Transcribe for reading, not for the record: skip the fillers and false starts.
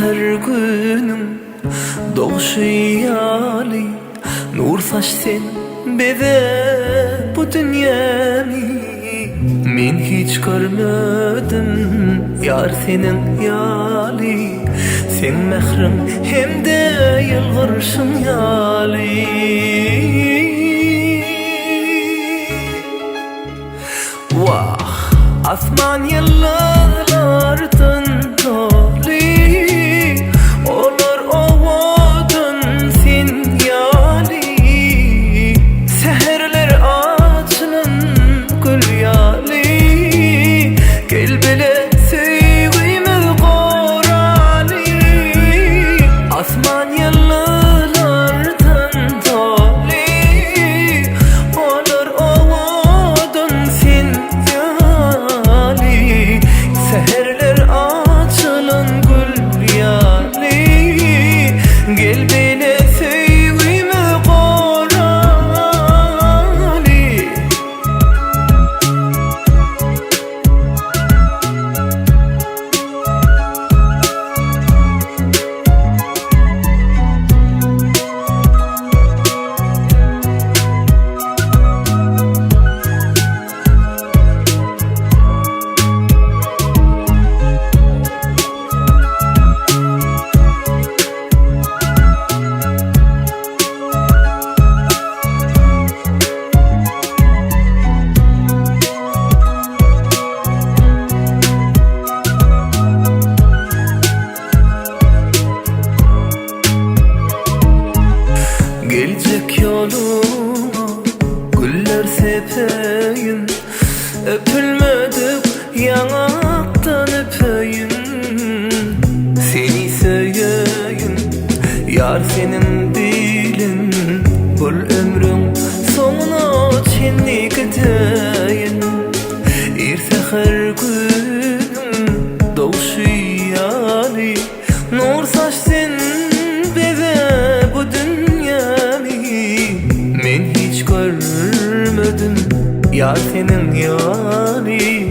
säher günüň dogşy ýaly Nur saç sen beze bu dünýämi Men hiç görmedim ýar seniň ýaly Seň mähriň hem-de ýylgyrşyň ýaly. Wah, asman ýyldyzlardan doly, Olar owadan sen ýaly. Säherler açylan gül ýaly, Gel bile söýgimiz goraly. Asman ýyldyzlardan doly, Olar owadan sen ýaly, Säherler açylan gül ýaly, Gel beýle söýgimiz goraly. Geljek ýoluňa güller sepeýin, Öpülmedik ýaňakdan öpeýin. Seni söýeýin, ýar seniň bilen, Bul ömrüň soňuna çenli gideýin. Ir säher günüň dogşy ýaly, Nur saç sen beze bu dünýäni. Men hiç görmedim ýar seniň ýaly.